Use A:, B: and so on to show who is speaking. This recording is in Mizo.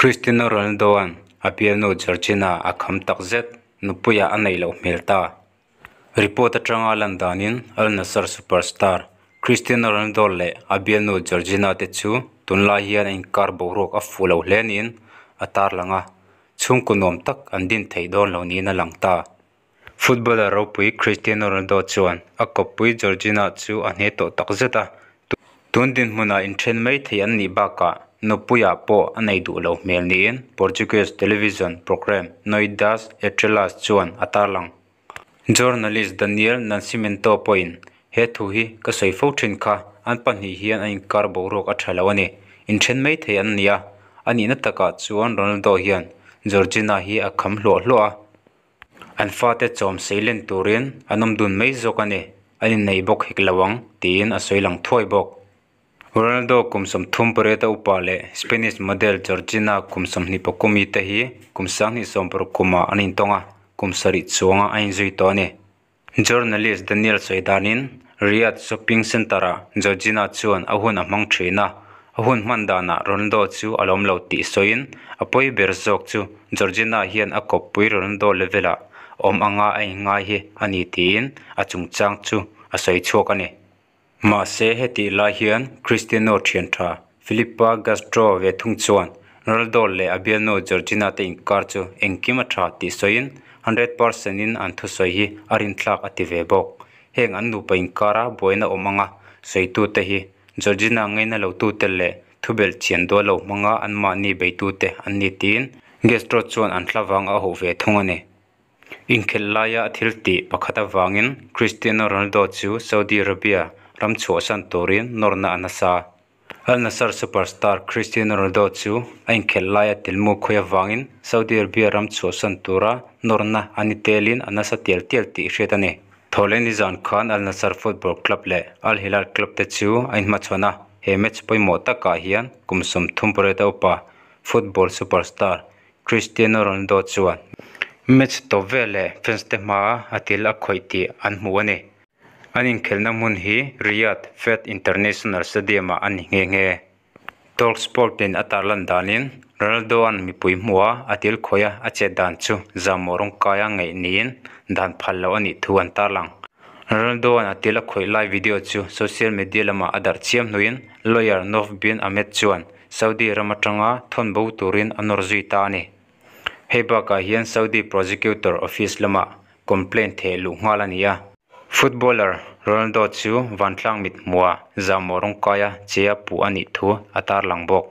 A: Cristiano Ronaldo-a'n a bialnu Georgina a kham takzet, nupuiah a neih loh hmel ta. Report atanga lan danin Al Nassr superstar Cristiano Ronaldo leh a bialnu Georgina te chu tunlai hian a inkar boruak a fuh lo hle niin a tarlang a, chhungkaw nuam tak an din theih dawn lo niin a lang ta. Footballer ropui Cristiano Ronaldo chuan a kawppui Georgina chu a hne tawh takzet a, tun dinhmunah inthen mai thei an nih bakah nupuiah pawh a nei duh lo hmel niin Portuguese television programme Noite das Estrelas chuan a tarlang. Journalist Daniel Nascimento pawhin he thu hi ka sawi fo thin kha, an pahnih hian an inkar boruak a tha lo a ni. Inthen mai thei an ni a, a nihna takah chuan Ronaldo hian Georgina hi a kham hluah hluah a, An fate chawm seilen turin an awm dun mai zawk a ni, an innei bawk hek lo ang, tiin a sawi lang thuai bawk. Ronaldo kum 38 a upa leh Spanish model Georgina kum 23 mi te hi kum 2016 kumah an intawng a, kum 7 chuanga a inzui tawh a ni. Journalist Daniel sawi danin Riyadh Shopping Centre-ah Georgina chuan a hun a hmang thin a, a hun hman danah Ronaldo chu a lawm lo tih sawiin a pawi ber zawk chu Georgina hian a kawppui Ronaldo level-ah awm anga a inngai hi a ni tiin a chungchang chu a sawi chhuak a ni. Mahse hetih lai hian Cristiano thian tha Filipe Castro ve thung chuan Ronaldo leh a bialnu Georgina te inkar chu engkim a tha tih sawiin 100% in an thusawi hi a rinthlak a ti ve bawk. Heng an nupa inkara buaina awm anga sawitute hi Georgina ngaina lotute leh thubelh chian dawl lo hmanga anmahni beitute an ni tiin Castro chuan an thlavang a hauh ve thung a ni. Inkhelh laia a thil tih pakhat avangin Cristiano Ronaldo chu Saudi Arabia ram chhuahsan turin nawrna a nasa. Al Nassr superstar Cristiano Ronaldo chu a inkhelh laia tilmu khawi avangin Saudi Arabia ram chhuahsan tura nawrna a ni telin a nasa tial tial tih hriat a ni. Thawhleh nizan khan Al Nassr Football Club leh Al Hilal Club te chu a inhmachhawn a, he match pawimawh takah hian kum 38 a upa football superstar Cristiano Ronaldo chuan match tawp vel leh fans te hmaa a til a khawih tih an hmu a ni. An inkhelhna hmun hi Riyadh Fed International Stadium-ah a ni nghe nghe. Talksport in a tarlan danin Ronaldo-a'n mipui hmuha a til khawih a a chet dan chu zahmawh rawngkaia ngaih niin dan phal loh a nih thu an tarlang. Ronaldo-a'n a til a khawih lai video chu social media lamah a darh chiam hnuin lawyer Nof bin Ahmed chuan Saudi ram atanga thawn bo turin a nawr zui ta a ni. Hei bakah hian Saudi Prosecutor Office lamah complaint theh luh nghal a ni a. Footballer Ronaldo chu vantlang mit hmuha zahmawh rawngkaia che a puh a nih thu a tarlang bawk.